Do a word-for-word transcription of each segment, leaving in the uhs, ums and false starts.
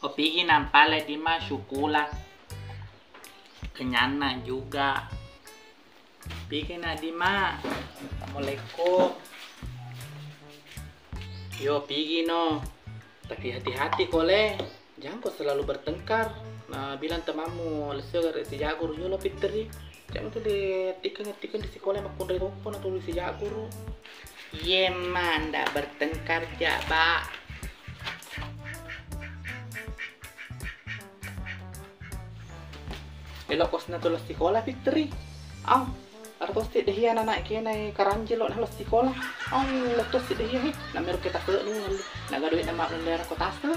Opigi nampale di ma sukula. Kenyangna juga. Pigi na di ma. Assalamualaikum. Yo, pigi no. Tapi hati-hati kole. Jangko selalu bertengkar. Na bilang temammu lesio gare si jago ru yolo pitteri. Jangan tu di tikeng-tikeng di sekolah makkunrai toko na tuli si jago ru. Ye ma nda bertengkar ja, Ba. Elo kosna tu lo sikola pitteri. Au, aro tosi de hia nana kena karanje lo na lo sikola. Au, lo tosi de hia he. Namero kita se ni. Naga duit nama bendera kota se.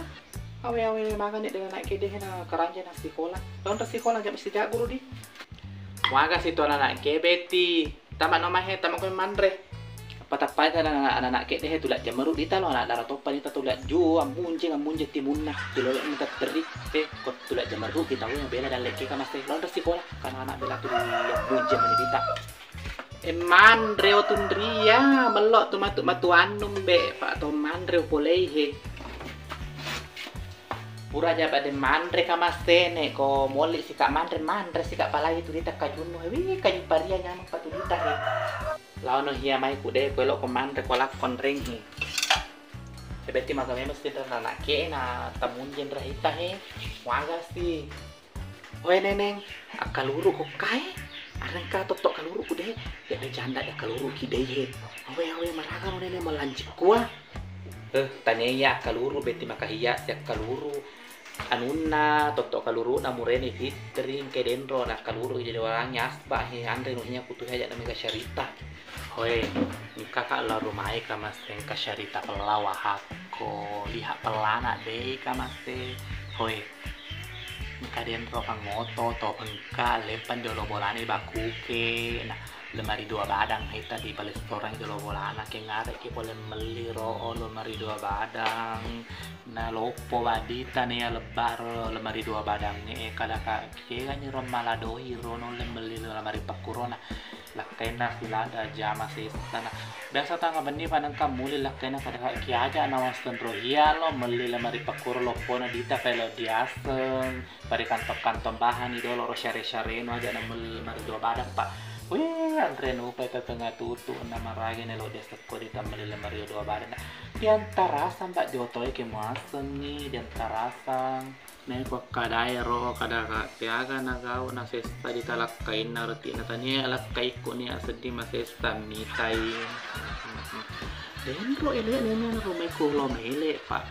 Awe awe magani dengan anak kede na karanja na sikola. Lawan sikola jam sejak guru di. Waga situ anak-anak ke Beti. Tama no mahe, tama ko manre. Apa tappai ta anak-anak ke deh tulak jam meru dita lo anak dara topa dita tulak ju ammunje ammunje timunna. Tilolek minta teri. Eh, ko tulak jam meru kita we bela dalle ke kamase. Lawan sikola karena anak bela tu ammunje meni dita. E manre o tunria, mello tu matu-matu annum be, pa to manre o polei he. Pura jaba de manre ka masene, ko moli sika manre, manre sika palagi tu dita kajunnu he. Wi, kaju paria nyameng patu dita he. Laono hia mai ku de, ko elo ko manre ko lakon reng he. Sebeti maga memang sih anak ke na tamunjen rahita he. Waga sih. Oe Neneng, akkaluru ko kae? Arengka totto kaluru ku de. Ya de janda de kaluru ki de he. Awe awe maraga no Neneng malanjik kua. Eh, tania akkaluru beti makahia si akkaluru. Anunna totto kaluru na mureni fitri engke denro na kaluru jadi warangi asba he anre nuhia kutu he aja na mega syarita. Hoe, engka ka lao rumae ka maseng ka syarita pella wahakko, liha pellana dei ka maseng. Hoe, engka denro ka ngoto to engka lempang jolo bolana bakuke, na lemari dua badang heta di palestorang jolo bolana, ke ngarek ki pole melli ro lemari dua badang, na loppo badita ne ya lebba ro lemari dua badang e, kada ka kega ni ro mala doi ro no le melli lemari pakkurona. Lakkainna silada jama sessana. Biasa tangga benni pa nengka muli lakkainna kada ki aja na wasen ro hia lo melli lemari pakkuro loppona dita pelo diaseng. Pari kantong-kantong bahan i dolo ro syare-syare no aja na melli lemari dua badang pa. Wih, anre nupa itu tengah tutu na maragi ne lo diaseng ko dita melli lemari dua badang. Diantarasang mbak jotoi ke muaseng ni diantarasang. Naiko akkadae ro kada ka teaga na gau na sesta di talakkainna reti na tania lakkaikku ni asedding masesta mitai. Denro ele nena na rumai ko lo mele pa.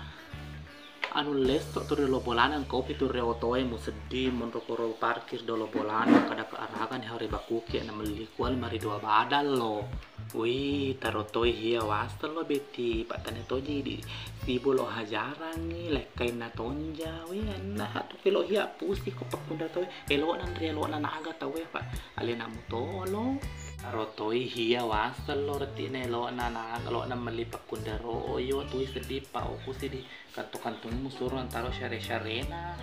Anu lesso tu ri lo bolana engka opi tu ri otoe musedding monro koro parkir dolo bolana kada ka araga ni hari bakuke na melli kual mari dua badal lo. Wih, taro toi hia waseng lo Beti, pattane toji di sibu lo hajarangngi, lekkainna tonja. Wih, anna hatu kelo hia pusi ko pakkunda toi. Elokna nri elokna naga tau ya, Pak. Alena mutolo. Taro toi hia waseng lo retine elokna naga, elokna melli pakkunda royo, tui seddi pa oku sidi. Kantu-kantu musuro antaro syare-syarena.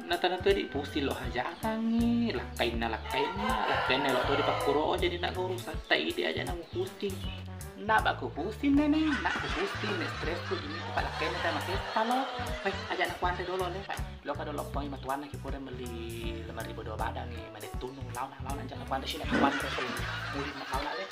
Na tana tu di pusing lo hajakangngi, lakkainna lakkainna, lakkainna lo to di pakkuro o jadi nak guru satta ide aja na pusing. Nak bak ku pusing nene, nak ku pusing ne stres ku ini kepala kene sama sesta lo. Hei, aja nak kuanre dolo le, Pak. Lo kado lo poi matuanna ki pura meli lemari bodo badang ni, made tunung launa launa aja nak kuanre sini kuanre muli nak launa le.